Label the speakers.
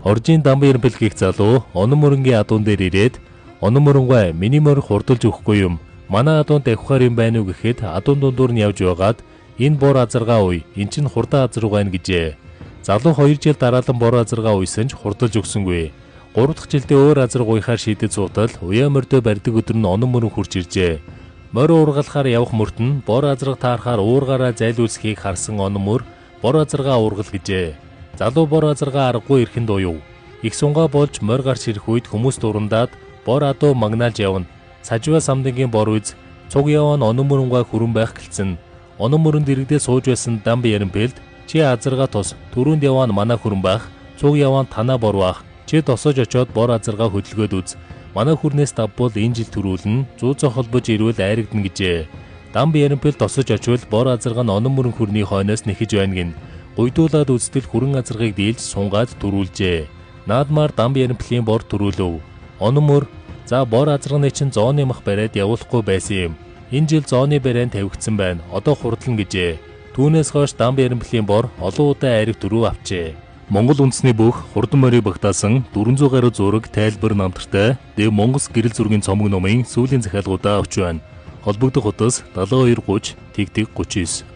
Speaker 1: Оржийн Дамб Ярампал гэх залуу Онон мөрөнгийн адуун дээр ирээд "Онон мөрөнгөө, миний морь хурдалж өгөхгүй юм. Манай адуун давхихаар юм байна уу?" гэхэд адуун дундуур нь явж байгаад "Энэ бор азаргаа уй. Эн чинь хурдан азарга байна" гэжээ. Залуу 2 жил дараалан бор азаргаа уйсан ч хурдалж өгсөнгүй. 3 дахь жилдээ өөр азарга уяхаар шийдэж суутал уяа морьдоо барьдаг өдөр нь Онон мөрөн хурж иржээ. Морь уургалахаар явах мөрт нь бор азарга таарахаар уургаараа зайлүүлсхийг харсан Онон мөр бор азаргаа уургал гэжээ. Залуу бор азаргаа аргагүй ирэхэнд уяв. Их сунгаа болж морь гарч ирэх үед хүмүүс дурандаад бор адуу магнаалж явна. Сажваа самдангийн бор үз цуг яваа нь Онон мөрөнгөө хүрэн байх гэлцэн. Онон мөрөнд дэрэгдээ сууж байсан Дамб Ярампэлд "Чи азаргаа тус, түрүүнд яваа нь манай хүрэн байх, цуг яваа нь танаа бор байх. Чи тосож очиод бор азаргаа хөдөлгөөд үз. Манай хүрнээс давбал энэ жил төрүүлнэ, зүү зохолбож ирвэл айрагдана" гэжээ. Дамб Ярампэл тосож очивол бор азарга нь Онон мөрөн хүрний хойноос нэхэж байна гин. Гуйдуулаад үзтэл хүрэн азаргыг дийлж сунгаад түрүүлжээ. Наадмаар Дамб Ярамплийн бор түрүүлв. Онон мөр "За, бор азарганы чинь зооны мах бариад явуулахгүй байсан юм. Энэ жил зооны бариан тавигдсан байна. Одоо хурдлана" гэжээ. Түүнээс хойш Дамб Ярамплийн бор олон удаа айраг түрүү авчээ. Монгол үндэсний бүх хурдан морийг багтаасан 400 гаруй зураг, тайлбар намтартай Дэв Монгол гэрэл зургийн цомог номын сүүлийн захиалгуудаа авч байна. Холбогдох утас 72 30 тэг тэг 39.